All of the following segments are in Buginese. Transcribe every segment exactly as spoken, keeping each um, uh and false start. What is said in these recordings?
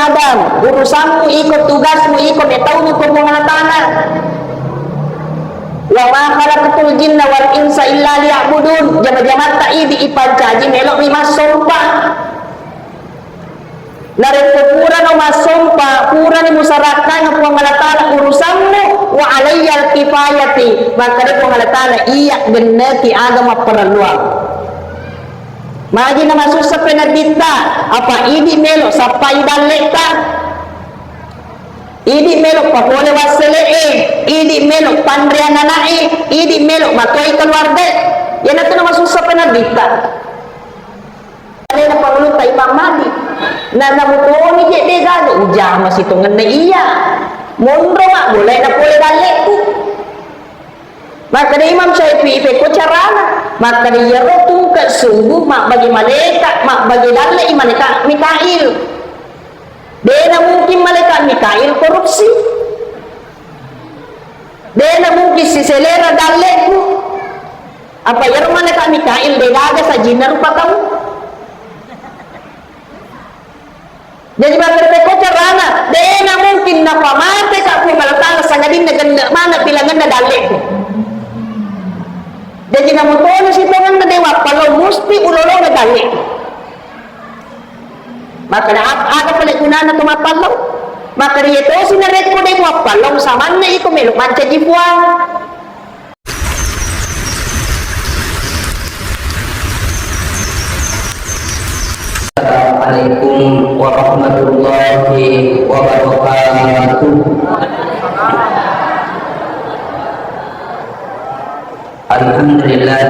Adam, urusammu iko, tugasmu iko, metauni ko Puang Allah Ta'ala. Wa ma khalaqtul jinna wal insa illa liya'budun. Jama-jamatta idi ipancaji, melo'mi massompa. Narekko purano massompa, purani musarakkang Puang Allah Ta'ala urusammu, wa alayyal kifayati, makkeda Puang Allah Ta'ala, iya genneki aga mapparelluang. Magi na masussa penedditta, apa idi melo sappai dalletta, idi melo papole wassele'e, idi melo panre anana'e, idi melo matoi keluargae, iyanatu na masussa penedditta. Alena pangulutta Imam Mahdi. Na namutoni je de gaga ujama sitongenna iya. Monro mabbolae na pole dalleku. Makkeda Imam Syafi'i, pekko carana? Makkeda iyaro tungke subuh mabbage malaikat, mabbage dalle i malaikat Mikail. De na mungkin malaikat Mikail korupsi. De na mungkin siselera dalleku. Apa iyaro malaikat Mikail de gaga sajinna rupa tau. Jaji makkeda pekko carana, de na mungkin napamateka Puang Allah Ta'ala sangadinna genne maneng bilangenna dalleku. Jaji namutoni sitongenna de wappallau, musti ulolonga dalleku. Makkeda ap-, aga pale gunana to mappallau? Makkeda iya tosi narekko de muappallau, samanna iko melo mancaji Puang. Assalamualaikum warahmatullahi wabarakatuh. Alhamdulillah.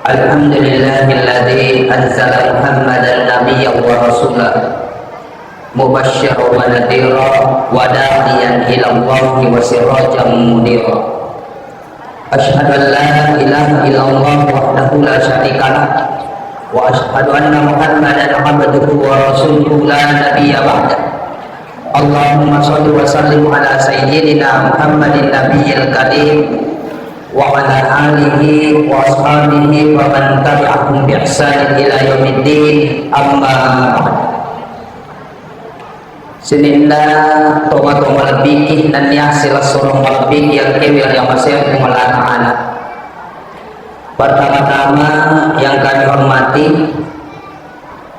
Alhamdulillahilladzi anzala Muhammadan nabiyyan wa rasula. Mubasysyiran wa nadhira wa da'iyan ilallahi wa sirajan munira. Asyhadu an la ilaha illallah wahdahu la syarika lah, wa asyhadu anna Muhammadan abduhu wa rasuluhu la nabiyya ba'dah. Allahumma shalli wa sallim ala sayyidina Muhammadin nabiyil karim wa ala alihi wa ashabihi wa man tabi'ahum bi ihsanin ila yaumiddin, amma ba'd. Sininna tomatoa malebbiki nennia silessureng malebbiki engkae ri amaseng Puang Allah Ta'ala. Pertama-tama yang kami hormati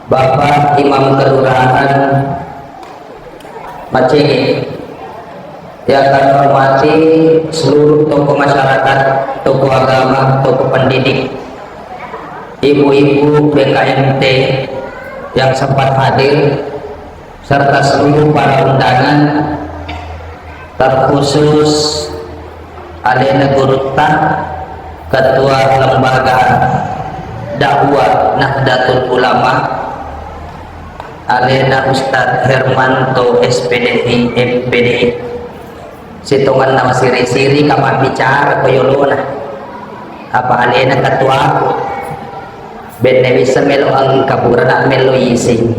Bapak Imam Kelurahan Macege, yang kami hormati seluruh tokoh masyarakat, tokoh agama, tokoh pendidik, ibu-ibu B K M T yang sempat hadir, serta seluruh para undangan, terkhusus alena gurutta, Ketua Lembaga Dakwah Nahdlatul Ulama, alena Ustadz Hermanto, S P D I, M P D I. Sitongenna masiri-siri ka mabbicara ko yolona. Apa alena ketuaku. Benne bisa melo engka purana melo ising.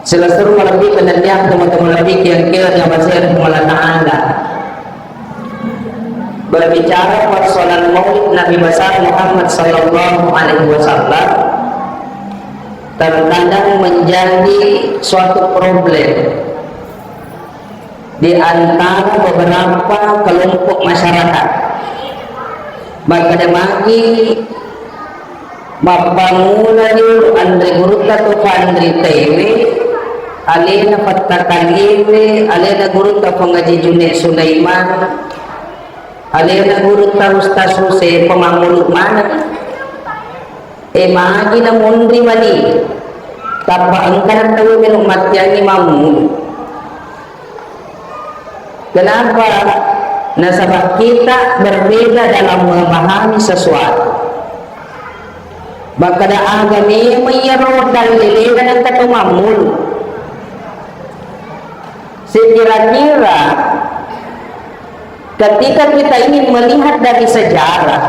Silessureng malebbi penenniang tomatoa malebbi kiangkeo ri amaseng Puang Allah Ta'ala. Berbicara persoalan maulid Nabi besar Muhammad sallallahu alaihi wasallam terkadang menjadi suatu problem di antara beberapa kelompok masyarakat. Makkeda magi mappangula liu anre gurutta to panritaewe, alena Fattakaliewe, alena gurutta Pangaji June Sulaiman, alena gurutta Ustaz Huse pemammulu maneng. E magi namunri mani, tappa engkana tau melo matteangngi mammulu. Kenapa? Nasaba kita berbeda dalam memahami sesuatu. Makkeda aga memeng iyaro dallelena engka to mammulu. Sekira-kira ketika kita ingin melihat dari sejarah,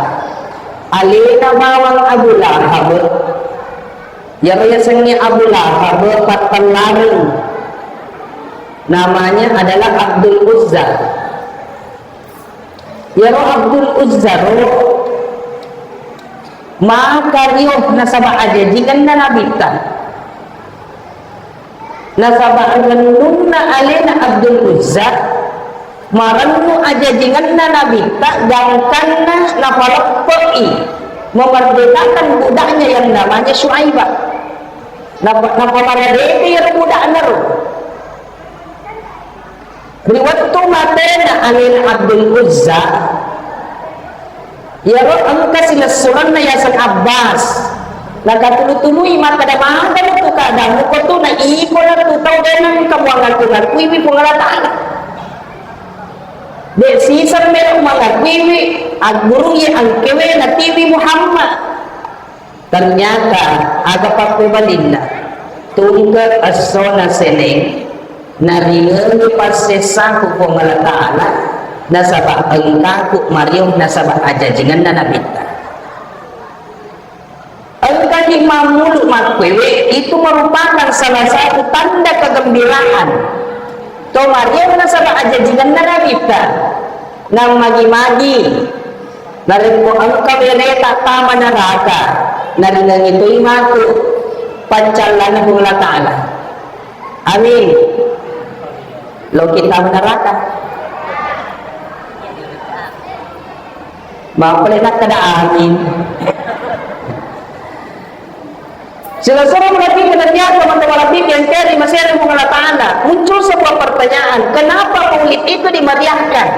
alena bawang Abu Lahab, iyaro yasengnge Abu Lahab pattellareng, namanya adalah Abdul Uzza. Iyaro Abdul Uzza ro maka rio nasaba ajajikenna nabitta. Nasaba rennunna alena Abdul Uzza, marennu ajajingenna Nabitta, gangkanna napaleppe'i memerdekakan budaknya yang namanya Syuaibah. Napa-, napamaradeka iyaro budakna ro. Ri wettu matena alena Abdul Uzza, iyaro engka silessurenna yaseng Abbas, nakatulu-tului makkeda, "Magana tu keadaanmu ko tu na iko na tu tau de nengka muangaku-ngakuiwi Puang Allah Ta'ala. De siseng melo mangakuiwi, aggurui angkewe natiwi Muhammad." Ternyata aga pappebalinna, tungke essona Seneng, naringengi passessaku Puang Allah Ta'ala, nasaba engkaku mario nasaba ajajingenna Nabitta. Engkaki mammulu makkuewe, itu merupakan salah satu tanda kegembiraan. To mario nasaba ajajingenna Nabitta. Nammagi-magi, narekko engka wereta tama neraka, naringengi toi matu paccallanna Puang Allah Ta'ala. Amin. Loki tama neraka. Mappale nakkeda amin. Silessureng munafik, ternyata teman-teman munafik yang keri masih ada Puang Allah Ta'ala. Muncul sebuah pertanyaan, kenapa maulid itu dimeriahkan?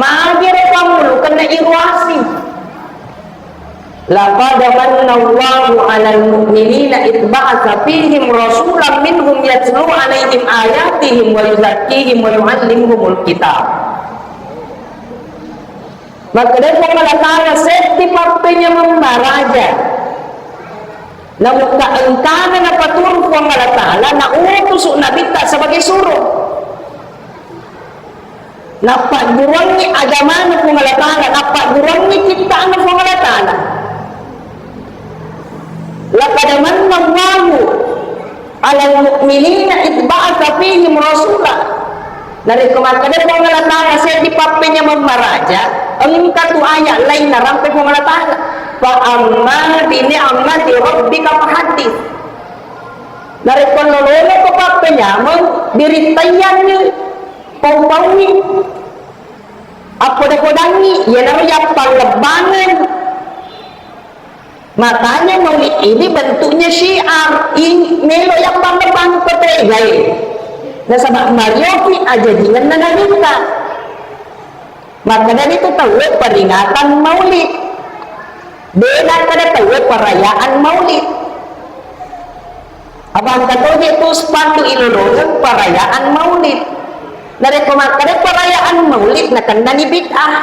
Magi rekam dulu kena iruasi. Laqad manna Allahu 'alal mu'minina idz ba'atsa fihim rasulan minhum yatlu 'alaihim ayatihim wa yuzakkihim wa yu'allimuhumul kitab. Makkeda Puang Allah Ta'ala, seddi pappenyameng maraja. Namukka engkana napaturu Puang Allah Ta'ala, nautusu Nabitta sebagai suro. Nappagguruangngi agamana Puang Allah Ta'ala, nappagguruangngi kittana Puang Allah Ta'ala. Laqad manna Allahu 'alal mu'minina idz ba'atsa fihim rasula. Narekko makkeda Puang Allah Ta'ala seddi pappenyameng maraja, engka tu ayat lain narampe Puang Allah Ta'ala. Fa amma bi ni'mati rabbika fahaddits. Narekko lolona ko pappenyameng, birittaiyanni, pau-paui, appoda-podangngi, iyanaro yappallebbangeng. Makanya maulid ini bentuknya syiar, i-, melo yappallebbang ko tegae. Nasaba marioki ajajingenna Nabitta. Makkedani tu tauwe peringatan maulid. De nakkeda tauwe perayaan maulid. Apa engka toje tu spanduk ilolongeng perayaan maulid. Narekko makkeda perayaan maulid, nakennani bid'ah.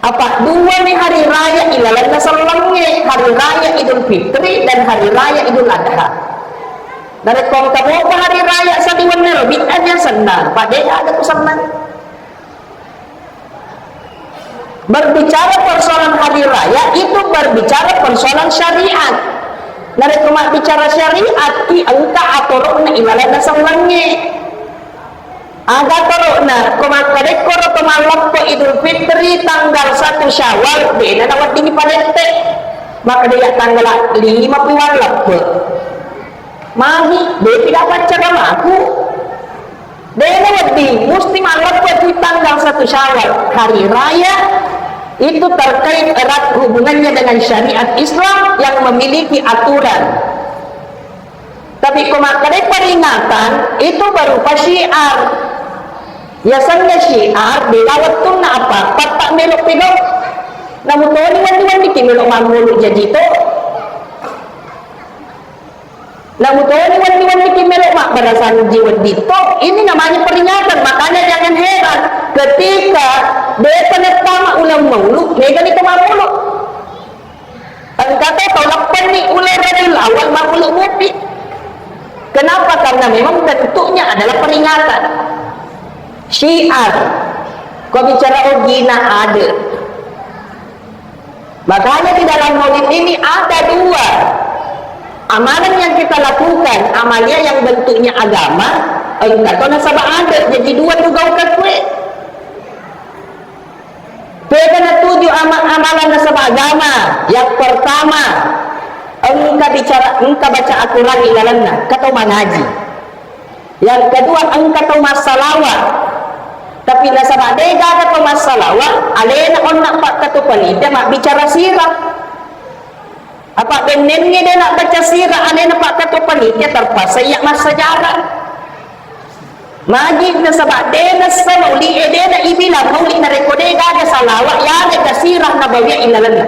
Apa duami hari raya ilalenna sellengnge, hari raya Idul Fitri dan hari raya Idul Adha. Narekko engka mopa hari raya saliwennero, bid'ah senna, apa de ada ku senna. Berbicara persoalan hari raya itu berbicara persoalan syariat. Narekko mabbicara syariat, ki engka atoro'na ilalenna sellengnge. Aga atoro'na, ko makkedekko ro to malleppe Idul Fitri tanggal satu Syawal, dena naweddingi palette. Makkeda iya tanggal lima pi malleppe. Magi, depi dapat cagamaku. Dena wedding, musti malleppe tu tanggal satu Syawal, hari raya, itu terkait erat hubungannya dengan syariat Islam yang memiliki aturan. Tapi ko makkeda peringatan, itu berupa syiar. Yasenna syiar, bela wettunna apa? Patta melo pegau. Namutoni wenni-wenni ki melo mammulu jaji to. Namutoni wenni-wenni ki melo mabbarasanji wedding to, ini namanya peringatan. Makanya jangan heran ketika depa nattama uleng maulu, megani to maulu. Engka to tau leppenni uleng Rabiul Awal maulu mupi. Kenapa? Karena memang bentuknya adalah peringatan. Syiar. Ko bicara ogina ada. Makanya di dalam maulid ini ada dua amalan yang kita lakukan, amalia yang bentuknya agama, engka to nasaba adat, jadi dua tu gaukan kue. Pega natuju ama-, amalan nasaba agama, yang pertama, engka bicara, engka baca Al-Quran ilalenna, engka to mangaji. Yang kedua, engka tau massalawa. Tapi nasaba degaga tau massalawa, alena onna pakkatu panitia mabbicara sirah. Apa bennengnge de nabbaca sirah alena pakkatu panitia, terpaksa iya massajara. Magi nasaba de nassa mauli e, de na ibilang mauli narekko degaga salawa, yaga sirah nabawia ilalenna.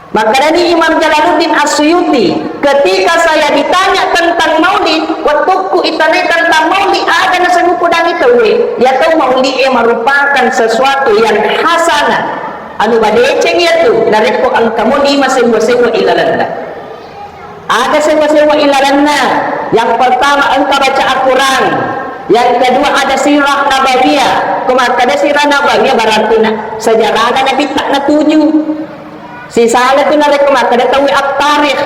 Makkedani Imam Jalaluddin As-Suyuti, "Ketika saya ditanya tentang maulid, wettukku itanai tentang maulid, aga nasenguku dangi tauwe, ya tau maulid e merupakan sesuatu yang hasanah, anu badeceng iyatu, narekko engka mo lima sewwa-sewwa ilalenna." Aga sewwa-sewwa ilalenna? Yang pertama, engka baca Al-Quran. Yang kedua, ada sirah nabawiyah. Ko makkeda sirah nabawiyah, berarti na sejarahna Nabitta natuju. Sisala tu narekko makkeda tauwe at-tarikh.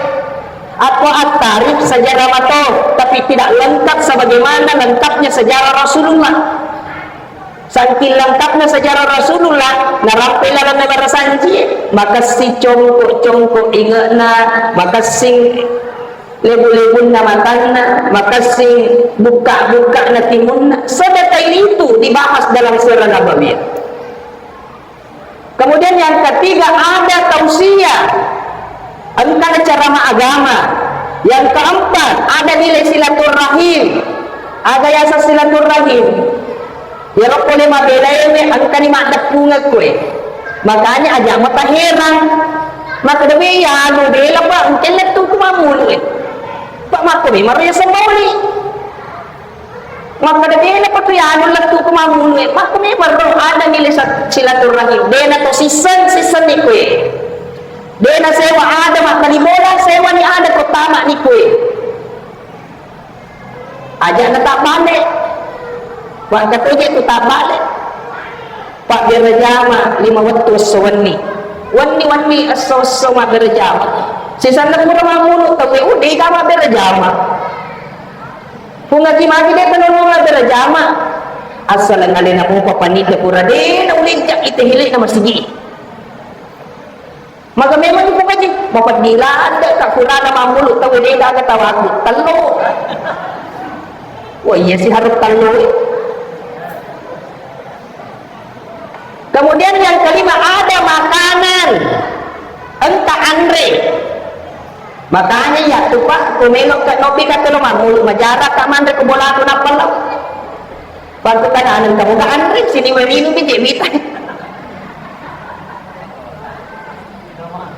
Atau at-tarikh sejarah mato, tapi tidak lengkap sebagaimana lengkapnya sejarah Rasulullah. Saking lengkapna sejarah Rasulullah, narampe lalenna barasanji, makessing congko-congko inge'na, makessing lebu-lebunna matanna, makessing bukka-bukkana timunna, sedetail itu dibahas dalam Sirah Nabawiyah. Kemudian yang ketiga, ada tausiah, engkana ceramah agama. Yang keempat, ada nilai silaturahim. Aga yaseng silaturahim? Iyaro pole mabelaewe engkani maddeppungeng koe. Makanya aja mutaherang. Makkeda, "We, anu bela, Pak, engka lettuku mammulu, eh." Pak, makko memang yaseng mauli. Makkeda, "Bela pa tu anu lettuku mammulu, eh." Makko memang ro ada nilai sa-, silaturahim. Dena to sisseng, sisseng ni koe. Dena sewa ada makkani bola, sewa ni ada ko tama ni koe. Aja na tabbale. Wa katoje tu tabbale. Pabbere jama lima wettu esso wenni. Wenni-wenni esso-esso mabbere jama. Sisanna pura mammulu tauwe, uh, dega mabbere jama. Pungaji magi de tanu mabbere jama. Assaleng alena mupa panitia pura de na ulinca ite hilena masigi. Maga memang ipu kaji, mapeddi ladde ka purana mammulu tau de gaga tawaku. Tellu. Wah, iya sih harus tellu. Kemudian yang kelima, ada makanan. Engka anre. Makanya ya tu, Pak, ku melo ka nopi ka telo mammulu majara ka manre ku bola ku nappa lo. Waktu kan anu kamu ka anre sini wewinu bije mita.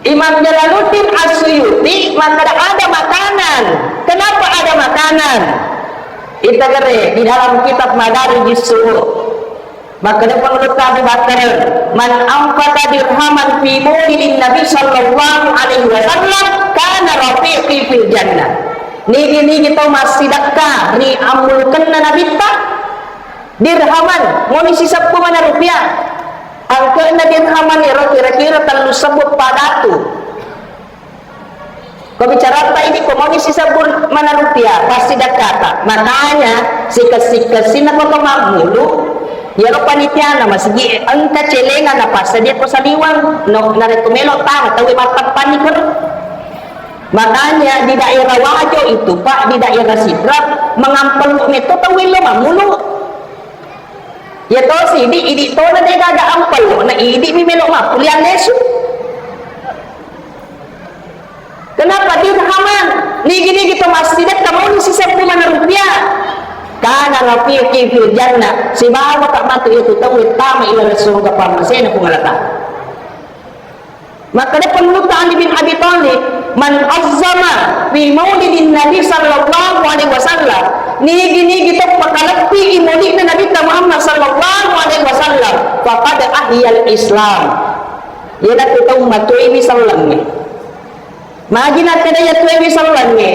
Imam Jalaluddin As-Suyuti makkeda ada makanan. Kenapa ada makanan? Kita gere di dalam kitab Madarijus Su'ud. Makkeda Pangulutta Abu Bakar, "Man anfaqa dirhaman fi maulidin Nabi sallallahu alaihi wasallam kana rafiqi fil jannah." Nigi-nigi tau massidakka ri ammulukenna Nabitta, dirhaman, moni siseppu mana rupiah. Angke'na dirhaman ero kira-kira tellu sebbu padatu. Ko bicarata idi ko moni sisebbu mana rupiah, pasti dakkata. Makanya, sikes-sikessinna ko to mammulu, iyaro panitiana masigi engka celenga napassadia ko saliweng, no, narekko melo tama tauwe mattappanni kero. Makanya di daerah Wajo itu, Pak, di daerah Sidrap, mengampellu metto tauwe lo mammulu. Iya tosi, idi, idi tona de gaga ampello, na idi mi melo makkuli allesu. Kenapa dirhaman? Nigi-nigi to massidakka moni sisebbu mana rupiah. Kana rafiqi fil jannah, sibawa ka matu itu tau tama ila surga pammasena Puang Allah Ta'ala. Makkeda Pangulutta Ali bin Abi Thalib, "Man azzama fi maulidin Nabi sallallahu alaihi wasallam," nigi-nigi to pakalebbi i maulidna Nabitta Muhammad sallallahu alaihi wasallam, "faqad ahyal Islam." Iyanatu tau matuiwi sellengnge. Magi nakkeda iya tuewi sellengnge.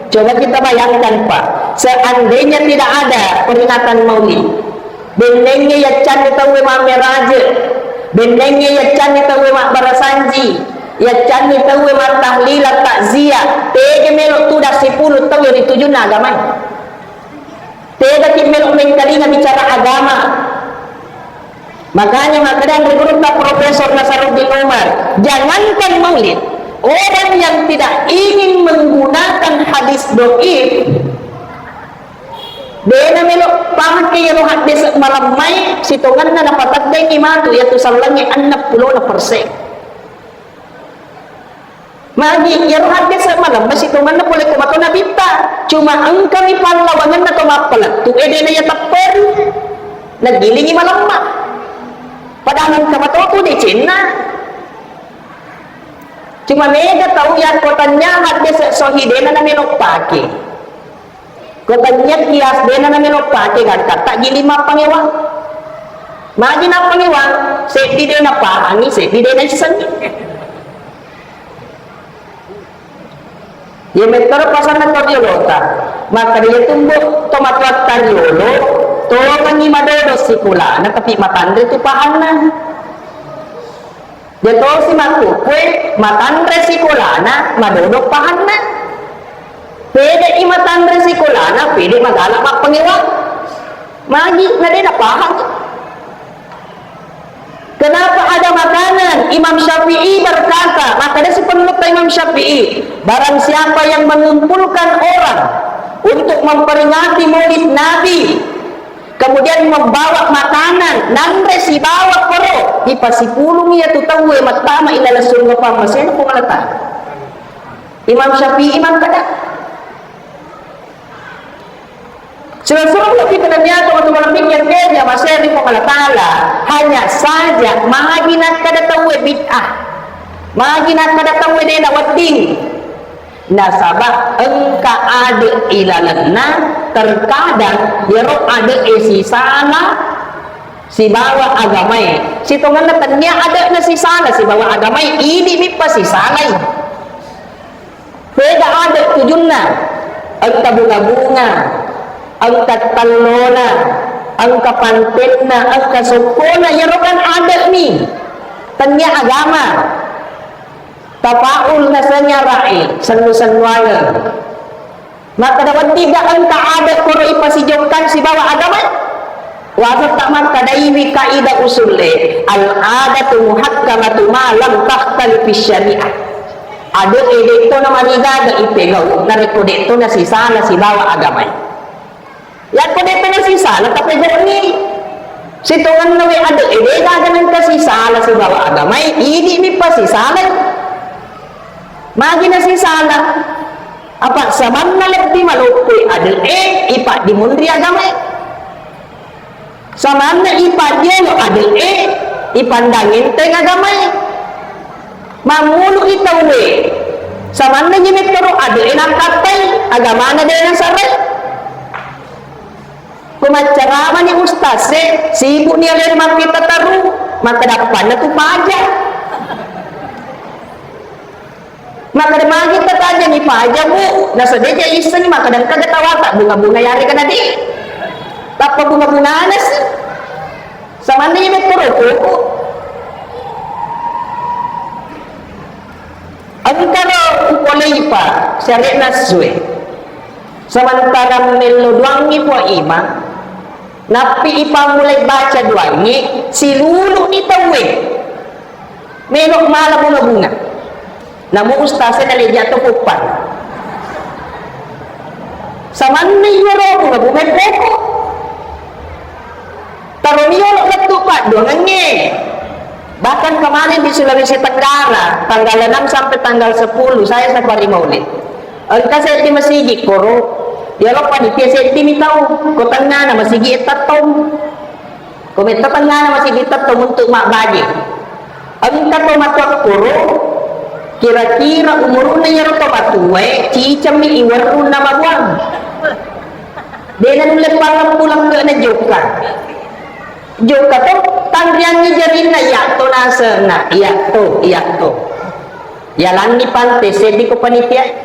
Coba kita bayangkan, Pak, seandainya tidak ada peringatan maulid, bennengnge yaccanni tauwe mammeraje, bennengnge yaccanni tauwe mabbarasanji, yaccanni tauwe mattahlila, takziah, tega melo tudang sipulung tauwe ri tujunna agamae? Tegaki melo mengkalinga bicara agama? Makanya makkeda ri gurutta Profesor Nasaruddin Umar, jangankan maulid, Orang yang tidak ingin menggunakan hadis doif, dena melo pake iyaro haddese malemmai, sitongenna napateddengi matu iyatu sallengnge enneng pulona persen. Magi iyaro haddese malemmai sitongenna pole ko mato nabitta, cuma engkami pallawangenna to mappalettu e dena iya tepperi, nagilingi malemma. Padahal engka matotu decenna. Cuma mega tau yakko tanya haddese sohi dena namelo pake. Ko tanya kias dena namelo pake gangkatta giling mappangewang. Magi nappangewang, seddi dena pahangi, seddi dena issengi. Iya mettoro pasanna to riolota. Makkeda iya tumbu to matoatta riolo, tongengi madodo sikolana, tapi matanre tu pahanna. Iya tosi makkukue, matanre sikolana, madodo pahanna. Pede i matanre sikolana, pede magala mappangewang. Magi na de napahang. Kenapa ada makanan? Imam Syafi'i berkata, makkeda si penelutta Imam Syafi'i, barang siapa yang mengumpulkan orang untuk memperingati Maulid Nabi, kemudian membawa makanan, nanre sibawa koro, ipasipulung iya tu tauwe mattama ilaleng surga pammasena Puang Allah Ta'ala. Imam Syafi'i makkeda, Sura-sura lebih kenanya teman-teman pikir kerja masih di Puang Allah Ta'ala. Hanya saja, magi nakkeda tauwe bid'ah. Magi nakkeda tauwe dena wedding. Nasaba engka ade ilalenna, terkadang iyaro ade e sisala sibawa agamae. Sitongenna tennia ade na sisala sibawa agamae, idi mippa sisalai. Pega ade tujunna, engka bunga-bunga, engka tellona, engka pantenna, engka sokkona, iyaro kan ade mi. Tennia agama. Tafaul naseng arae, sennu-sennuangeng. Makkeda wedding ga engka ade koro ipasijokkang sibawa agama? Wasetta makkedaiwi kaidah usulle, al-adatu muhakkamatu ma lam takhtalifis syariah. Ade e de'to namarigaga ipegau, narekko de'to nasisala sibawa agamae. Yakko de'to nasisala, tapegau'i. Sitongenna we ade e, de'gaga nengka sisala sibawa agamae, idi mi pasisalai. Magi nasisala? Apa samanna lebbi maloppoi ade'e, ipaddimunri agamae. Samanna ipaddielo ade'e, ipandang enteng agamae. Mammului tauwe, samanna je mettoro ade'e nakkattai, agamana de nasarai. Ko maccaramani ustaz e, sibuk ni alena makkita taru, makkeda appanna tu paja. Makkeda magi tatajani paja, Bu, nasaba ja issengi makkeda engka ga tawata bunga-bunga yarega nadi. Tappa bunga-bungana si. Samanni mettoro koko. Engkaro upoleipa syariat nassue. Sementara mello duangngi Puang Imang, nappi ipammulai baca duangngi, silulu'ni tauwe. Melo mala bunga-bunga. Namu ustaz e naleja to kupang. Samanni iyaro bunga-bunga poko. Taro miyolo lettu padduangengnge. Bahkan kemarin di Sulawesi Tenggara, tanggal enam sampai tanggal sepuluh, saya safari maulid. Engka seddi masigi koro, iyaro panitia seddi mi tau, ko tengngana masigi e tettong. Ko metta tengngana masigi tettong untuk mabbaje. Engka to matoa koro, kira-kira umurunna iyaro to matoae, cicemmi iwerrunna mabuang. Dena nulle palleppu lekke'na jokka. Jokka to, tanriangngi jarinna, iyatto nasenna, iyatto, iyatto. Yalanni pante seddi ko panitia.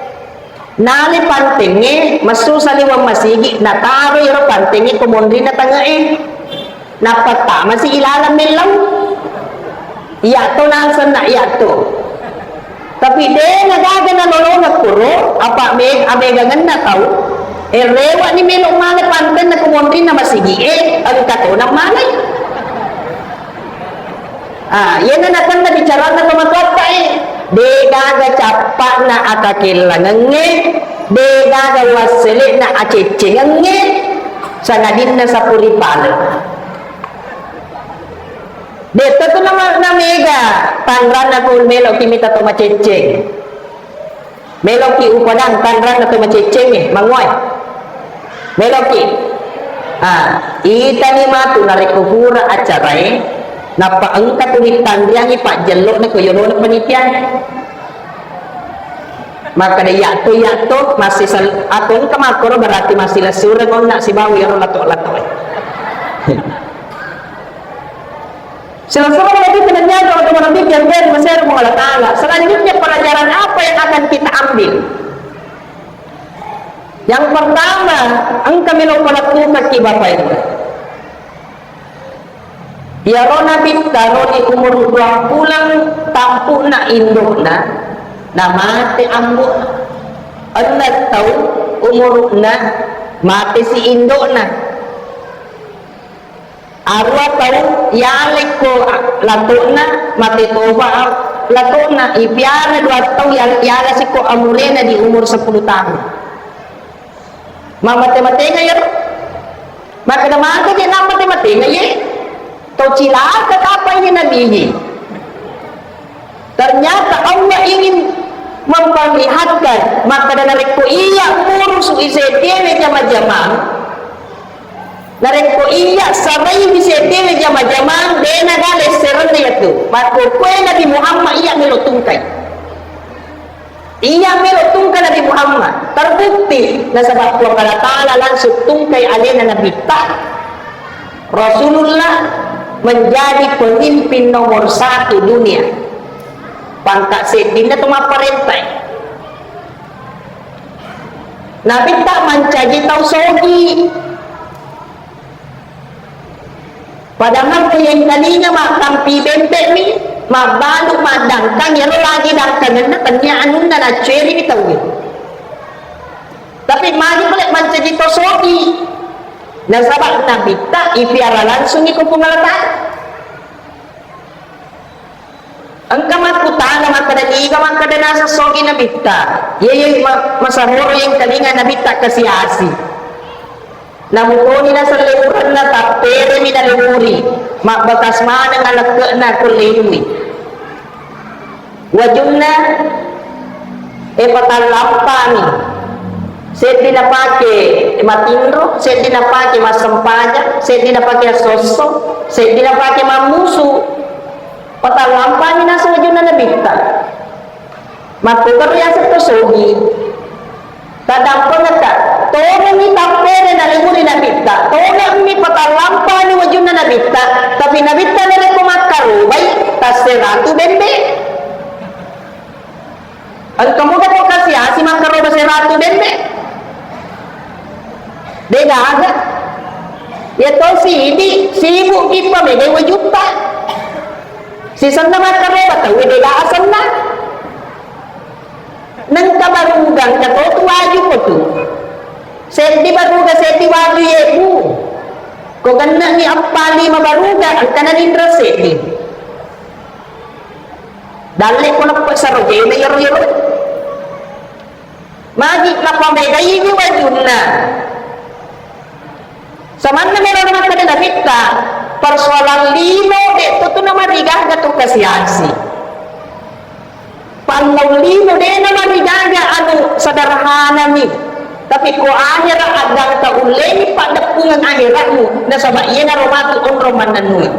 Nale pantengnge, messu saliweng masigi, nataro iyaro pantengnge ko monrinna tange'e. Nappa tamasi ilalang mellau. Iyatto nasenna, iyatto. Tapi de nagaga nanolongeng kuro, apa me-, amegangenna tau. E, rewani melo male pantenna ko monrinna masigi e, engka tona male. Ah, iyana nakenna bicaranna tomatoatta e. Degaga cappa'na akakellangengnge, degaga wassele'na aceccengengnge, sangadinna sapuri pale. De'to tu nama-, namega tanranna ko meloki mita to macecceng. Meloki upadang tanranna to maceccengnge, mangoe. Meloki. Ah, itani matu narekko pura acarae, nappa engka tu dittanriangi pajjello'na ko yolona panitiae. Makkeda, "Iyatto, iyatto, massi sal-, atau engka makkoro berarti massi lessureng onna sibawa yaro lato-latoe." Selesai lagi penanyaannya untuk menanti yang dari Mesir Allah Ta'ala. Selanjutnya pelajaran apa yang akan kita ambil? Yang pertama, engka melo palettukekki Bapak Ibu. Iyaro Nabitta ro di umur dua bulan tampu'na indo'na, namate ambo'na. Enneng tau umurna, mate si indo'na. Arua tau yalekko lato'na, mate toba lato'na, ipiara dua tau yal-, yala sikko amurena di umur sepuluh tahun. Mammate-matenga iyaro. Makkeda mate je nammate-matenga ye. To cilaka kapang ye nabi ye. Ternyata Allah ingin memperlihatkan, makkeda narekko iya murusu i seddewe jama-jamang, narekko iya saraiwi seddewe jama-jamang, de nagale serenna yatu. Makkokkoe Nabi Muhammad iya melo tungkai. Iya melo tungka Nabi Muhammad, terbukti, nasaba Puang Allah Ta'ala langsung tungkai alena Nabitta. Rasulullah menjadi pemimpin nomor satu dunia. Pangkat seddinna tu mapparentai. Nabitta mancaji tau sogi. Padahal ko yengkalinga mattampi bembe'mi, mabbalu maddangkang, iyaro lagi dangkangenna tennia anunna naccueriwi tauwe. Tapi magi pole mancaji to sogi. Nasaba Nabitta ipiara langsungi ko Puang Allah Ta'ala. Engka makkutana makkeda, niga makkeda naseng sogi Nabitta? Iye, iye, ma-, masaroro yengkalinga Nabitta kasi-asi. Namutoni naseng lewurenna, tapperemi nalewuri. Mabbekas maneng alekke'na ko lewui. Wajunna, e, patallampami. Seddi napake matinro, seddi napake massempajang, seddi napake assosso, seddi napake mammusu. Patallampami naseng wajunna Nabitta. Makkukero yaseng to sogi. Tadampengekka, tongengngi tappere nalewuri Nabitta, tongemmi patallampani wajunna Nabitta, tapi Nabitta narekko makkarobai, tasseratu bembe. Engka muga to kasi-asi makkaroba seratu bembe? Degaga. Iya to sidi, sibuk ki pamegai wajutta. Sisenna makkaroba tauwe dega asenna. Nengka baruga engka to tu waju ko tu. Seddi baruga, seddi waju yebu. Ko genneni eppa lima baruga, engka naninro seddi. Dalle ko leppo sarojena yero-yero. Magi napamegaiwi wajunna. Samanna melo makkeda Nabitta, persoalan lino de' to tu namarigaga tu kasi-asi. Pallau lino de' namarigaga anu sederhanami. Tapi ko akhirat addangka ulleni paddeppungeng akhiratmu, nasaba iyanaro matu onrong mannennui.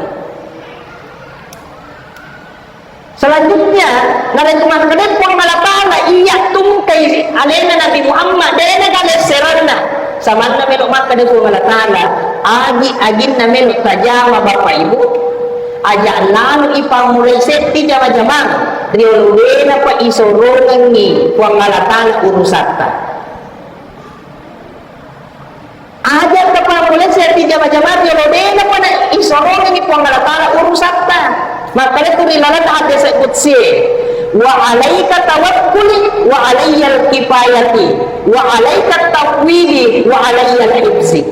Selanjutnya, narekko makkeda Puang Allah Ta'ala, iya tungkai alena Nabi Muhammad, de' nagale serenna. Samanna melo makkeda Puang Allah Ta'ala, agi-aginna melo tajama Bapak Ibu, aja lalo ipammulai seddi jama-jamang, riolo de' napa isorongengngi Puang Allah Ta'ala urusatta. Aja tapammulai seddi jama-jamang riolo de' napa na isorongengngi Puang Allah Ta'ala urusatta. Makkeda tu ri laleng hadis qudsi, "Wa alaika tawakkuli wa alayyal kifayati wa alaika tafwidi wa alayyal hifzi."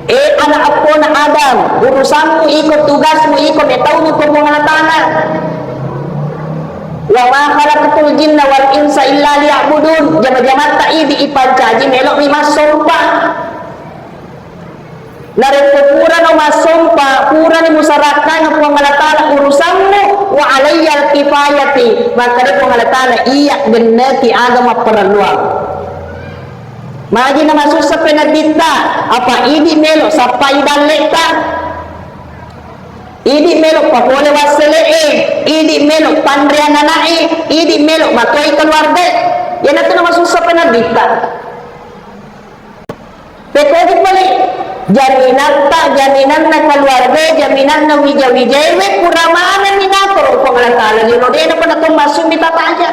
Eh, anak eppona Adam, urusanmu iko, tugasmu iko, metauni ko Puang Allah Ta'ala. "Wa ma khalaqtul jinna wal insa illa liya'budun." Jama-jamatta idi ipancaji melo'mi massompa. Narekko purano massompa, purani musarakkang Puang Allah Ta'ala urusammu, "Wa alayyal kifayati," makkeda Puang Allah Ta'ala, "Iya genneki aga mapparelluang." Magi namasussa penedditta, apa idi melo sappai dalletta? Idi melo papole wassele'e, idi melo panreang ana'e, idi melo matoi keluargae. Iyanatu namasussa penedditta. Pekkogi pole jaminatta, jaminanna keluargae, jaminanna wija-wijaewe, pura manenni natoro Puang Allah Ta'ala, lino de'na pernah tommassummi tataja.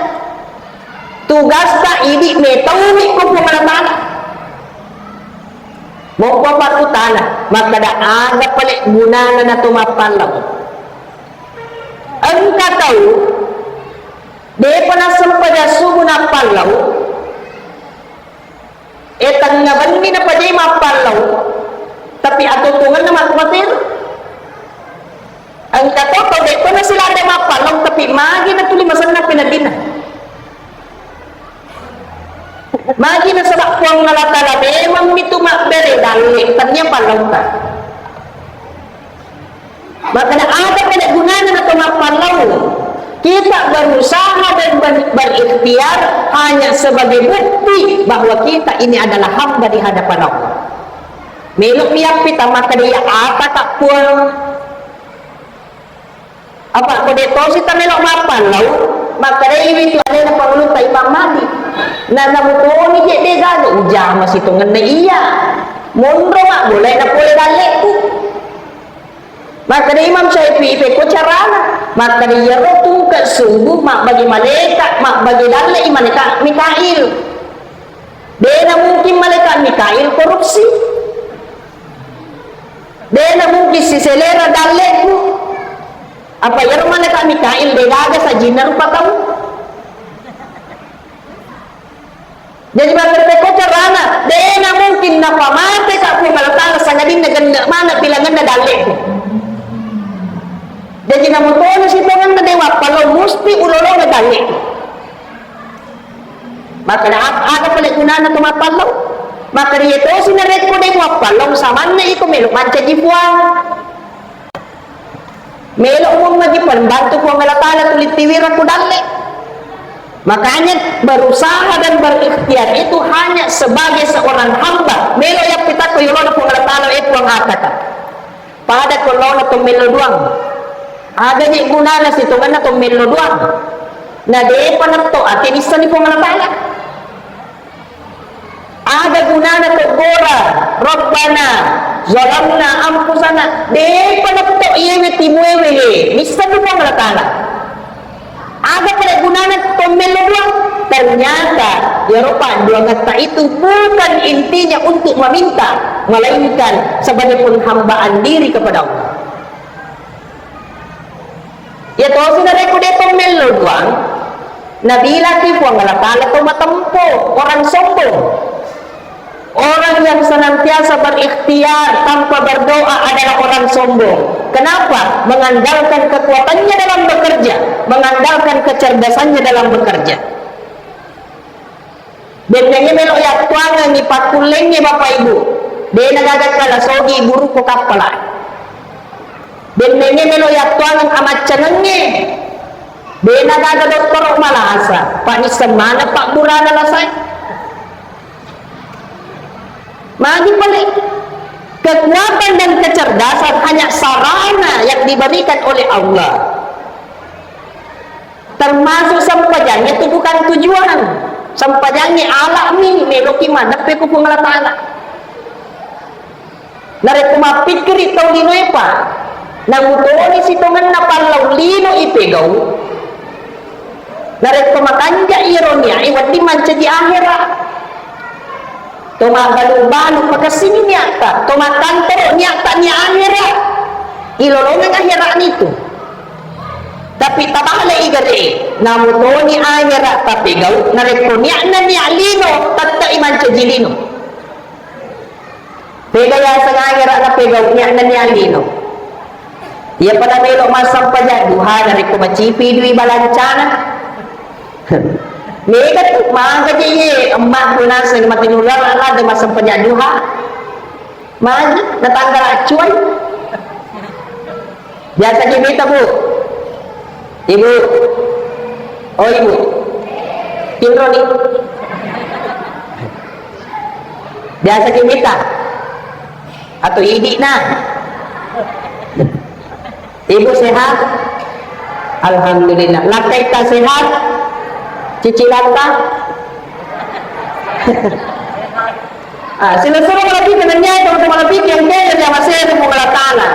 Tugasta idi metaumi ko Puang Allah Ta'ala. Mokko pakkutana, makkeda aga pale gunana nato mappallau? Engka tau de'pa nassempajang subuh nappallau, e, tengnga benni napajai mappallau, tapi atuo-tuongenna makkumatero. Engka to tau de'pa nasilada mappallau, tapi magi natuli masenna peneddinna. Magi nasaba Puang Allah Ta'ala memang mitu mabbere dalle, tania pallautta. Makanya ada pada gunanya nato mappallau. Kita berusaha dan ber-, berikhtiar hanya sebagai bukti bahwa kita ini adalah hamba di hadapan Allah. Melo miappi tamakada ya ata ka Puang. Apa ko de tosi tamelo mappallau, makkedai witu alena pangulutta Imam Mahdi. Na namutoni je de gaga ujama sitongenna iya. Monro mabbolai na pole dalleku. Makkeda Imam Syafi'i, "Pekko carana?" Makkeda, "Iyaro tungke subuh mabbage malaikat, mabbage dalle i malaikat Mikail. Dena mungkin malaikat Mikail korupsi. Dena mungkin siselera dalleku. Apa iyaro malaikat Mikail degaga sajinna rupa tau?" Jadi, makkeda pekko carana, dena mungkin napamateka Puang Allah Ta'ala sangadinna genne maneng bilangenna dalleku. Jadi, namutona sitongenna de wappallau, musti ulolonga dalleku. Makkeda ap-, aga pale gunana to mappallau? Makkeda iya tosi narekko de muappallau, samanna iko melo mancaji Puang. Melo mummaji pembantu Puang Allah Ta'ala tuli tiwira ku dalle. Makanya berusaha dan berikhtiar itu hanya sebagai seorang hamba. Melo yappitakko yolona Puang Allah Ta'ala, eh Puang ataka. Pada ko lona to mello duang. Aga je gunana sitongenna to mello duang. Na depa netto ate nissani Puang Allah Ta'ala. Aga gunana teggora, "Rabbana zalamna anfusana." Depa netto iyewe timuewe he, nisseng Puang Allah Ta'ala. Aga pada gunana to mello duang? Ternyata iyaro padduangetta itu bukan intinya untuk meminta, melainkan sebagai penghambaan diri kepada Allah. Iya tosi narekko de to mello duang, nabilaki Puang Allah Ta'ala to matempo, orang sombong. Orang yang senantiasa berikhtiar tanpa berdoa adalah orang sombong. Kenapa? Mengandalkan kekuatannya dalam bekerja, mengandalkan kecerdasannya dalam bekerja. Bennengnge melo yattuangengngi pakkullengnge Bapak Ibu, de nagaga kala sogi buru ko kappala. Bennengnge melo yattuangeng amaccanengnge, de nagaga dottoro malasa, pa nisseng maneng pabburana lasae. Magi pale, kekuatan dan kecerdasan hanya sarana yang diberikan oleh Allah. Termasuk sempajangnge itu bukan tujuan. Sempajangnge alami, meloki madeppe ku Puang Allah Ta'ala. Narekko mappikkiri tau linoe pa, namutoni sitongenna pallau lino ipegau. Narekko makanja iro niae wedding mancaji ahera. To mabbalu-balu pakessini niatta, to makkantoro niatta nia ahera. Ilolongeng ahera nitu. Tapi tabale i gare, namutoni ahera tapegau, narekko nia'na nia lino, tette'i mancaji lino. Pega yaseng ahera napegau, nia'na nia lino. Iya pada melo massempajang duha, narekko macipi dui balancana, Mega tu, maka je ye, emak ku naseng mati nular, ala de massempajang duha. Magi, datang galacuan. Biasa je mita, Bu. Ibu. Oh, Ibu. Tinro ni. Biasa je mita. Atau idi na. Ibu sehat? Alhamdulillah. Lakkaita sehat? Cicilanta? Ah, silessureng malebbi, menenniya teman-teman lebih yang kaya yang masih ada Puang Allah Ta'ala.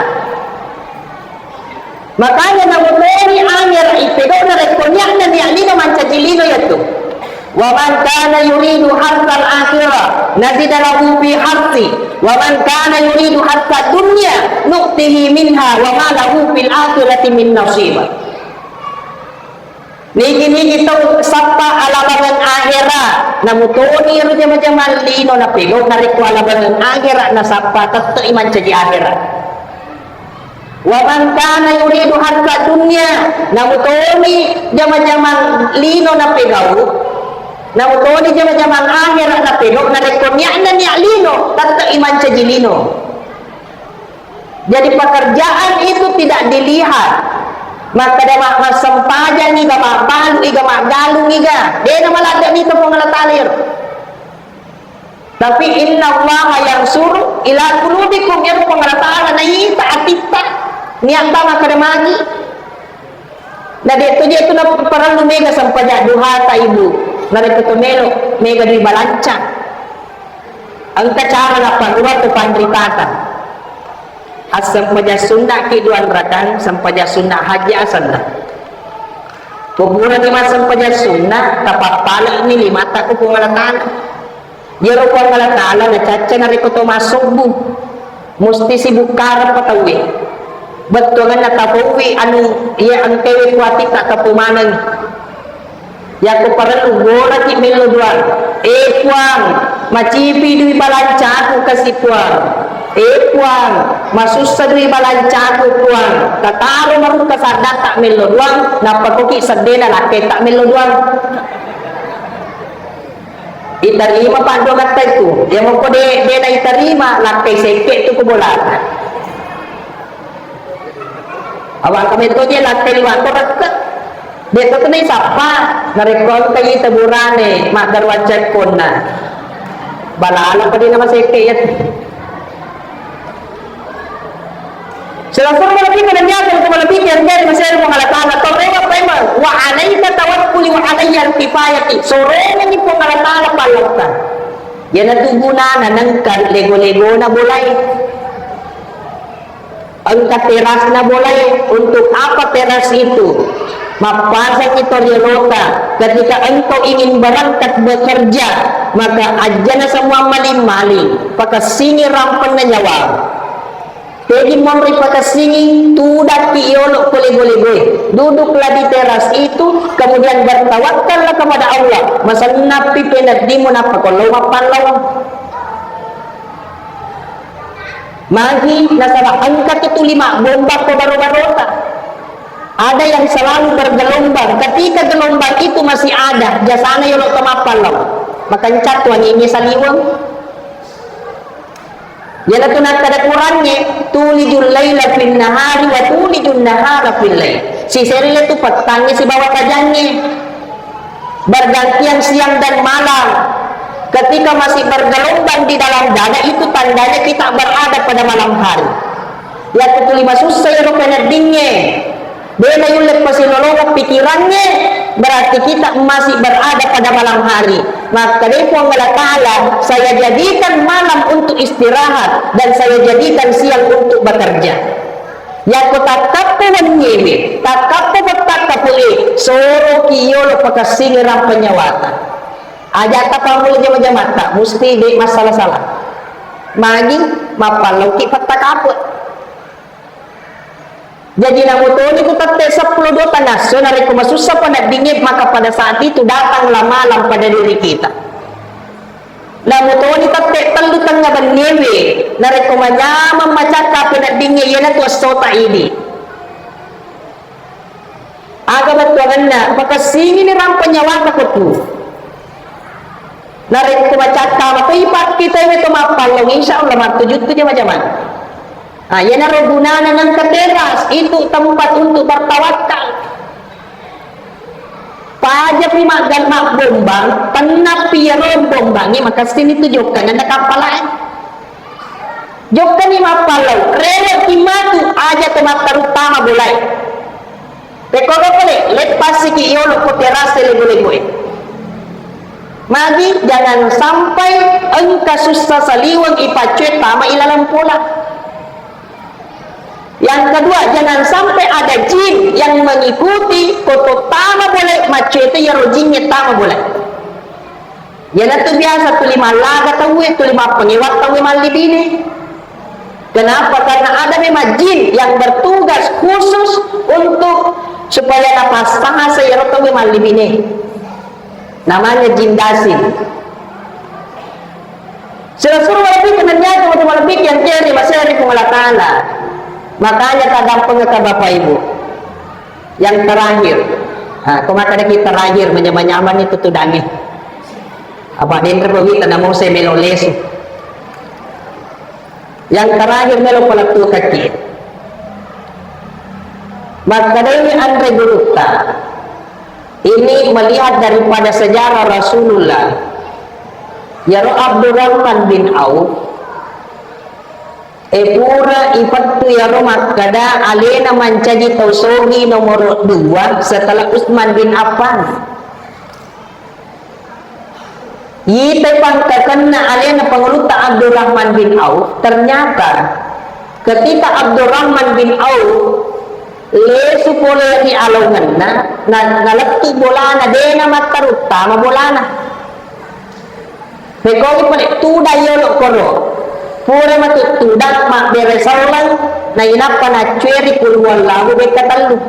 Makanya namutoni angera ipedona rekko niatna niat lino mancaji lino yatu. Wa man kana yuridu hartsal akhirah nazid lahu fi hartsih, wa man kana yuridu hartsad dunya nu'tihi minha wa ma lahu fil akhirati min nasib. Nigi-nigi tau sappa alabangeng ahera, namutoni ro jama-jamang lino napelo, narekko alabangeng ahera nasappa, tette'i mancaji ahera. Wa man kana yuridu hartsad dunya, namutoni jama-jamang lino napegau, namutoni jama-jamang ahera napelo, narekko niatna niat lino, tette'i mancaji lino. Jadi pekerjaan itu tidak dilihat. Makkeda ma-, massempajang iga, mabbalu iga, maggalung iga. Dena maladde ni Puang Allah Ta'ala iyaro. Tapi innallaha yansuru ila qulubikum, iyaro Puang Allah Ta'ala naita atitta, niatta makkeda magi. Na de' to je tu na parellu mega sempajang duhata, Ibu. Narekko to melo mega dui balanca. Engka cara nappaggura tu panritata. Assempajang sunna ki dua rakang, sempajang sunna haji asenna. Pupurani massempajang sunna, tapappale'ni limata ku Puang Allah Ta'ala. Iyaro Puang Allah Ta'ala nacacca narekko to massobbu, musti sibukkareppa tauwe. Bettuangenna tapauwi anu iya engkae kuatitta tapomaneng. Yakko parellu goraki mello duang. Eh Puang, macipi dui balancaku kasi Puang. Eh Puang, masussa dui balancaku Puang. Tataro marukka saddatta mello duang, nappa koki seddena lakketta mello duang. Itarima paddoangatta itu. Iya moko de, de naitarima, lakkai sekke tu ku bolata. Awak kami to je lakkai liwat ko rekke. De to kena sappa. Narekko engka ita burane, maggaru accekkonna. Balala padi nama sekke ya. Silessureng malebbi, menenniakan tu malebbi, yang dari Mesir Puang Allah Ta'ala, torrewa paimeng, wa alaika tawakkuli wa alayyal kifayati, sorengenni Puang Allah Ta'ala pallatta. Iyanatu gunana nengka lego-legona bolai. Engka terasna bolai. Untuk apa teras itu? Mappasang itu riolota. Ketika engkau ingin berangkat bekerja, maka ajana semua maling-maling. Pakessingi rampenna nyawa. Tegi monri pakessingi, tudakki yolo ko lego-legoe. Duduklah di teras itu, kemudian bertawakkallah kepada Allah. Masennappi peneddimu nappa ko lao mappallawang. Magi nasaba engka tu tuli mabbomba ko baro-barota. Ada yang selalu bergelombang. Ketika gelombang itu masih ada, jasana yolo to mappallawang. Makencang tu angingnya saliweng. Iyanatu nakkeda Qurangnge, "Tulijul laila fin nahari wa tulijun nahara fil lail." Siselle tu pettangnge sibawa tajangnge. Bergantian siang dan malam. Ketika masih bergelombang di dalam dada, itu tandanya kita berada pada malam hari. Yakko tuli masussa ero peneddingnge, de na yulle pasilolongeng pikirangnge, berarti kita masih berada pada malam hari. Makkedai Puang Allah Ta'ala, "Saya jadikan malam untuk istirahat dan saya jadikan siang untuk bekerja." Yakko takkappo wenniewe, takkappo pettakkapoe, soroki yolo pakessingi rampe nyawata. Aja tapammula jama-jamatta, musti de massala-sala. Magi mappallauki pettakkapo. Jaji namutoni tu tette seppulo dua tangasso, narekko masussa peneddingnge, maka pada saat itu datanglah malam pada diri kita. Namutoni tette tellu tengnga benniewe, narekko manyameng macakka peneddingnge, iyanatu essota idi. Aga bettuangenna, makessingini rampa nyawata ko tu. Narekko macakka mato ipakkitai to mappallau, insya Allah mattuju tu jama-jamang. Ah, iyanaro gunana nengka teras, itu tempat untuk bertawakal. Pajapi maggal mabbombang, tennapi iyaro bombangnge makessini tu jokkangenna kappalae. Jokkani mappallau, rewe'ki matu aja to mattaruttama bolae. Pekkoga pole, leppasiki yolo ko terase lego-legoe. Magi jangan sampai engka sussa saliweng ipaccue tama ilaleng pola. Yang kedua, jangan sampai ada jin yang mengikuti ko to tama bolae, maccue to iyaro jingnge tama bolae. Iyanatu biasa tuli mallaga tauwe, tuli mappangewa tauwe mallibine. Kenapa? Karena ada memang jin yang bertugas khusus untuk supaya napassasa iyaro tauwe mallibine. Namanya jin dasin. Sila suruh malebbi kenannya teman-teman lebih yang kiri masih hari Puang Allah Ta'ala. Makanya tak gampang ke Bapak Ibu. Yang terakhir, ha, ko makkadaki terakhir, manyamang-nyamang itu tudangnge. Apa denre ko wita namo se melo lesu. Yang terakhir melo palettu kaki. Makkadai anre gurutta, ini melihat daripada sejarah Rasulullah. Yaro Abdurrahman bin Auf, E, pura ipettu iyaro makkeda alena mancaji tau sogi nomoro dua setelah Utsman bin Affan. Itai pangkakenna alena Pangulutta Abdurrahman bin Auf, ternyata ketika Abdurrahman bin Auf lesu pole ri alaungenna, na-, nalettu bolana, dena mattaruttama bolana. Mekogi pole tudang yolo koro. Pura matu tudang mabbere selleng, nainappa naccueri Qul Huwallahu bekka tellu.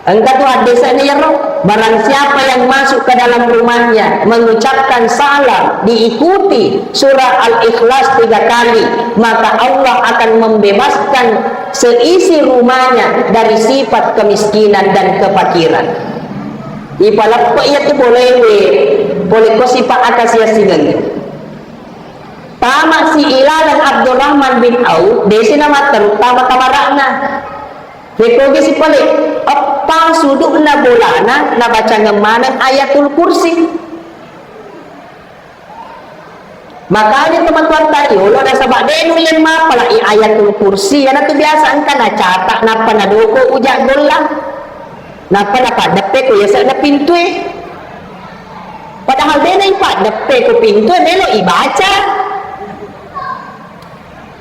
Engka tu haddese'na iyaro, barang siapa yang masuk ke dalam rumahnya mengucapkan salam diikuti surah Al-Ikhlas tiga kali, maka Allah akan membebaskan seisi rumahnya dari sifat kemiskinan dan kefakiran. Ipaleppe iyatu bolewe, pole ko sipa akasiasingeng. Tamasi ilaleng Abdurrahman bin Auf, desi namatteru tama kamara'na. Rekoge sipale, eppa sudu'na bolana, nabacangeng maneng Ayatul Kursi. Makanya tomatoatta riolo, nasaba de nulle mapalai Ayatul Kursi, iyanatu biasa engka nacata nappa nadoko uja golla, nappa napaddeppe ko yase'na pintue. Padahal de naipaddeppe ko pintue, melo ibaca.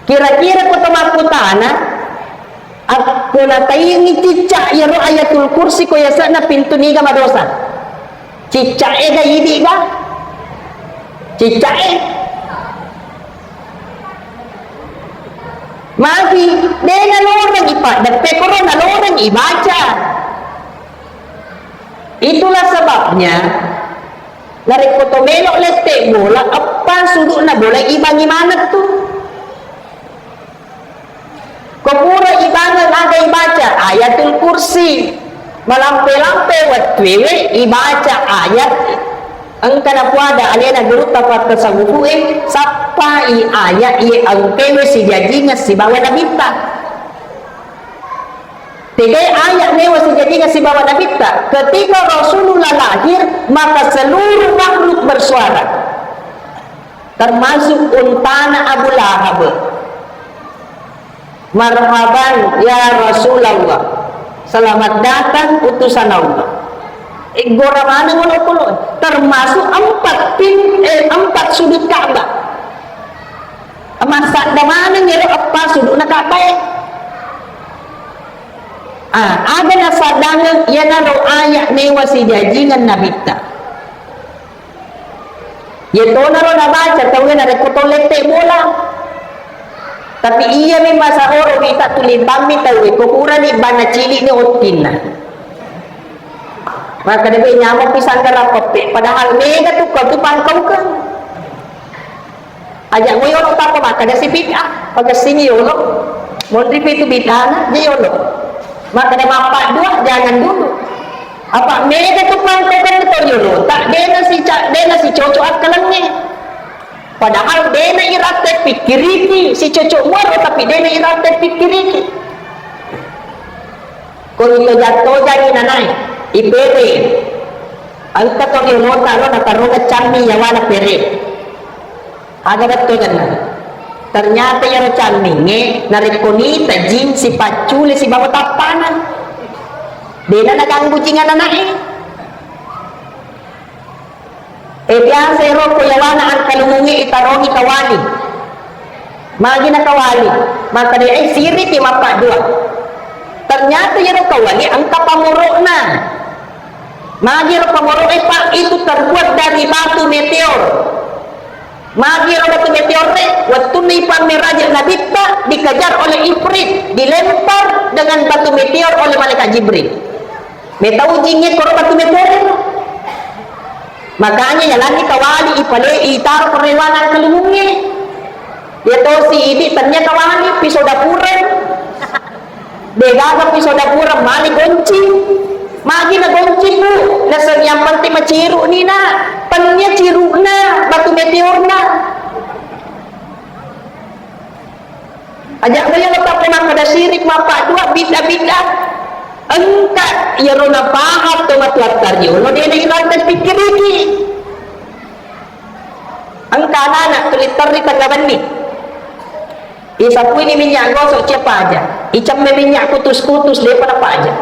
Kira-kira ko to makkutana, akko nataiyangngi cicca iyaro Ayatul Kursi ko yase'na pintu, niga madosa? Cicca e ga, idi ga? Cicca e. Magi de naloreng ipaddeppe, koro naloreng ibaca. Itulah sebabnya, narekko to melo lette bola, eppa sudu'na bola ibangi maneng tu. Ko pura ibangeng aga ibaca, Ayatul Kursi. Malampe-lampe wettuewe ibaca ayat. Engka napuada alena gurutta pattasawufu e, sappai ayat iye engkewe sijajingeng sibawa nabitta. Tegai ayat newa sijajingeng sibawa nabitta? Ketika Rasulullah lahir, maka seluruh makhluk bersuara. Termasuk untana Abu Lahab. "Marhaban ya Rasulullah. Selamat datang utusan Allah." Eggora maneng olokolo. Termasuk empat pin-, eh, empat sudut Ka'bah. Massadda maneng ero eppa sudu'na Ka'bah e. Ah, aga nasaddangeng iyanaro ayat newa sijajingeng nabitta. Iyatonaro nabaca tauwe narekko to lette bola. Tapi iyami masahoro wita tulimbammi tauwe, ko purani bana cilikni ottinna. Makkeda be nyameng pi sanggara peppe, padahal mega tu kau tu pangkaukeng. Aja mo yolo tappa makkeda si bid'ah, pagessingi yolo. Monri pi tu bid'ahna, je yolo. Makkeda mappaddua, jangan dulu. Apa mega tu pangkaukeng to riolota, dena si ca-, dena si cocok akkalengnge. Padahal dena iratte pikkiriki, si cocok muaro tapi dena iratte pikkiriki. Ko ito jatto jangi nanai, ipere. Engka to riolota ro natarona cammi yawana pere. Aga bettuanna? Ternyata iyaro cammingnge narekko nita jing sipaccule sibawa tappana. Dena naganggu jing ananae. E biasa ero ko yawana angkalumungnge itarongi kawali. Magi na kawali, makkeda e siriki mappaddua. Ternyata iyaro kawali engka pamoro'na. Magi ro pamoro'e, Pak, itu terbuat dari batu meteor. Magi ro batu meteor e, wettunna ipammeraje Nabitta, dikejar oleh Ifrit, dilempar dengan batu meteor oleh malaikat Jibril. Metau jingnge koro batu meteor e. Makanya yalanni kawali ipale itaro ko rewana angkalumungnge. Iya tosi idi tennia kawali piso dapureng. Degaga piso dapureng mali gonci. Magi na gonci, Bu? Naseng yang penting maciru ni, Nak. Tennia ciru'na batu meteorna. Aja' melo tappa makkeda sirik mappaddua bidda-bidda. Engka iyaro napahang to matuatta riolo, dena iratte pikkiriki. Engka anak-anak tuli terri tengnga benni. Isapuini minyak gosok, cia paja. Icemme minyak kutus-kutus, depa napaja.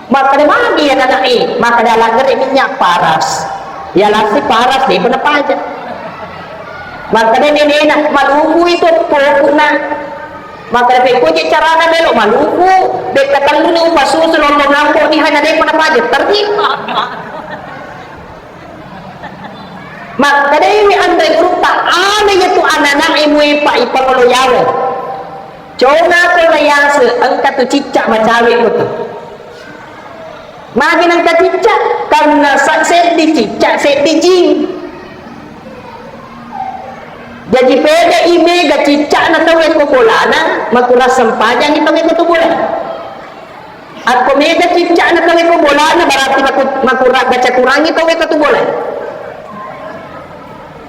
Makkeda magi ya anak e, makkeda langgere minyak paras. Ya lasi paras, depa napaja. Makkeda nenena, malubu itu pokokna. Makkeda pekkoje carana melo malubu, bekka telluni upasusu lollo ngambo ni hana depa napaja, terri. Makkedaiwi anre gurutta, "Ana iyatu anana'e muepa ipangolo yawo. Congako nayase engka tu cicca macawe ko tu." Magi nengka cicca? Karena sa-, seddi cicca, seddi jing. Jaji pede i mega ciccana tauwe ko bolana, makurang sempajangi tauwe ko tu bola. Akko mega cicca'na tauwe ko bolana, berarti maku-, makurang, baca kurangi tauwe ko tu bola.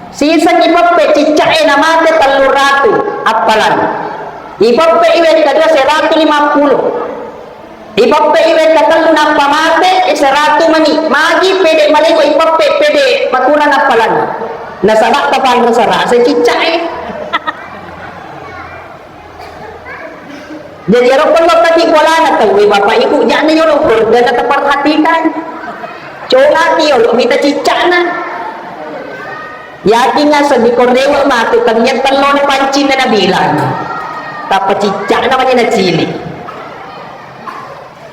Siseng ipeppe cicca'e namate tellu ratu appalan. Ipeppe iwe kedua seratu lima puluh. Ipeppe iwe ketellu nappa mate, eh, seratu mani. Magi pede maleko ipeppe pede makurang appalan. Nasaba tapanrasa-rasa cicca'e. Jadi, ero perlu tadi bolana tauwe, Bapak Ibu, jangan yolo keluarga kita perhatikan. Coba ki yolo mita ciccana. Yakin nggak sedih korewa matu, ternyata tello na pancing na bilang. Tapa ciccana namanya na cili.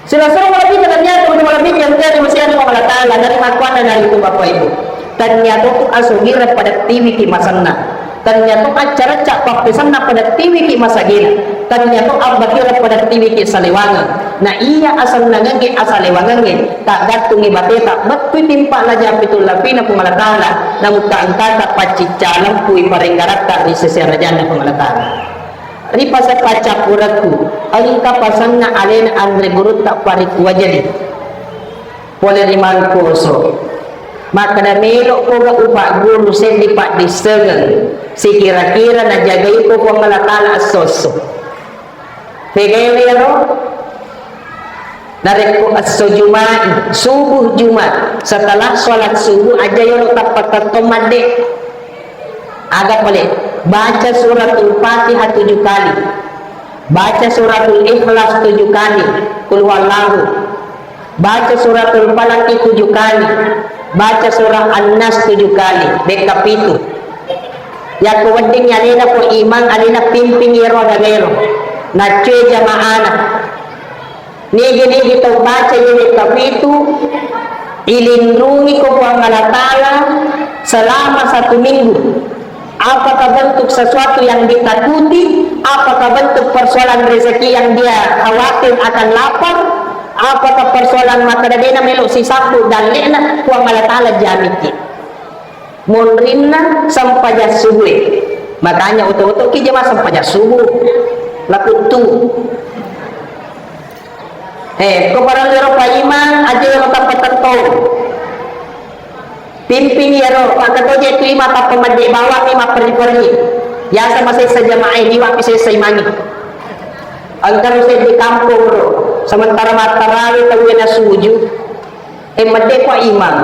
Sila-sila malebbi, ternyata untuk malebbi yang dia dimasih Allah Taala dari makuana dari itu, Bapak Ibu. Ternyata tu asogireng pada tiwi ki masenna. Tennia to accaracca pappesanna pada tiwiki masagena. Tennia to abbatira pada tiwiki salewangeng. Na iya asennangengnge asalewangengnge, taggattungngi bateta, mettui timpa laja pitu lapina Puang Allah Taala, namutta engkata paccicca lempui parenggaratta ri sese arajanna Puang Allah Taala. Ri pasa paccappurekku, engka pasanna alena anre gurutta Pariku Wajeli. Pole ri Mangkoso. Makkeda, "Melo'koga upagguru seddi paddissengeng, sikira-kira najagaiko Puang Allah Taala esso-esso." Pegai iyaro? Narekko esso Juma'i, subuh Jumat, setelah sholat subuh aja yolo tappa tettong madde. Aga pale, baca suratul Fatihah tujuh kali, baca suratul Ikhlas tujuh kali, Qul huwallahu, baca suratul Falaq tujuh kali, baca surah An-Nas tujuh kali, bekka pitu. Yakko wedding alena ko imang, alena pimping iyaro agagaero, naccue jamaana. Nigi-nigi tau baca iye kapitu, ilindungi ko Puang Allah Taala selama satu minggu. Apakah bentuk sesuatu yang ditakuti? Apakah bentuk persoalan rezeki yang dia khawatir akan lapar? Apakah persoalan makkeda dena melo sisabbu dallena? Puang Allah Taala jamiki. Monrinna sempajang subuh. Makanya oto-oto ki jama sempajang subuh. Lakuttu. Eh, ko parellu ro paimang, aja ro tappa tettong. Pimpini ero, maka toje tu imang tappa medde bawang ni mapperi-peri. Biasa masessa jamaah liwa pi sessa imangi. Engka ro seddi kampong ro, sementara mattarawe tauwe nasuju. Eh, medde pa imang,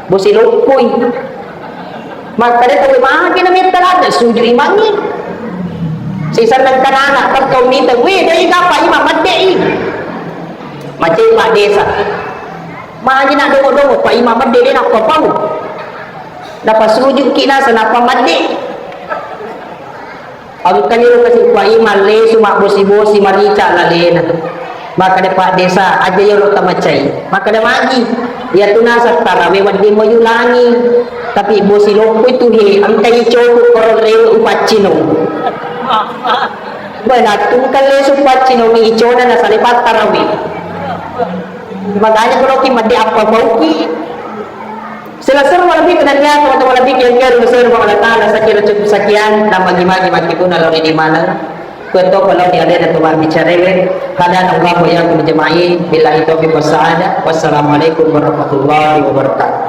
bosi loppoi. Makkeda tauwe magi na metta ladde suju imangi. Sisenna kanana tettong mita, weh, dei gapa imang medde i. Macai Pak Desa. Magi na dongo-dongo pa imang medde de nappa pau. Nappa suju ki nasa nappa medde. Engkani ro kasi Pak Imang lesu mabbosi-bosi marica lalena. Makkeda Pak Desa, aja yolo tamacai. Makkeda magi, iya tu naseng tarawe wedding mayulangi. Tapi bosi loppo itu he, engka icoku koro rewe upaccino. Bena tungkal lesu paccino mi icona nasale pattarawe. Makanya kalau ki medde apa bauki. Selesai malebbi kenannya teman-teman lebih yang kira besar Allah Ta'ala, saya kira cukup sekian, dan bagi-bagi maki pun lalu di mana. Kueto kalau di ada teman bicara, kada nunggu yang menjemai, billahi taufiq was sa'adah. Wassalamualaikum warahmatullahi wabarakatuh.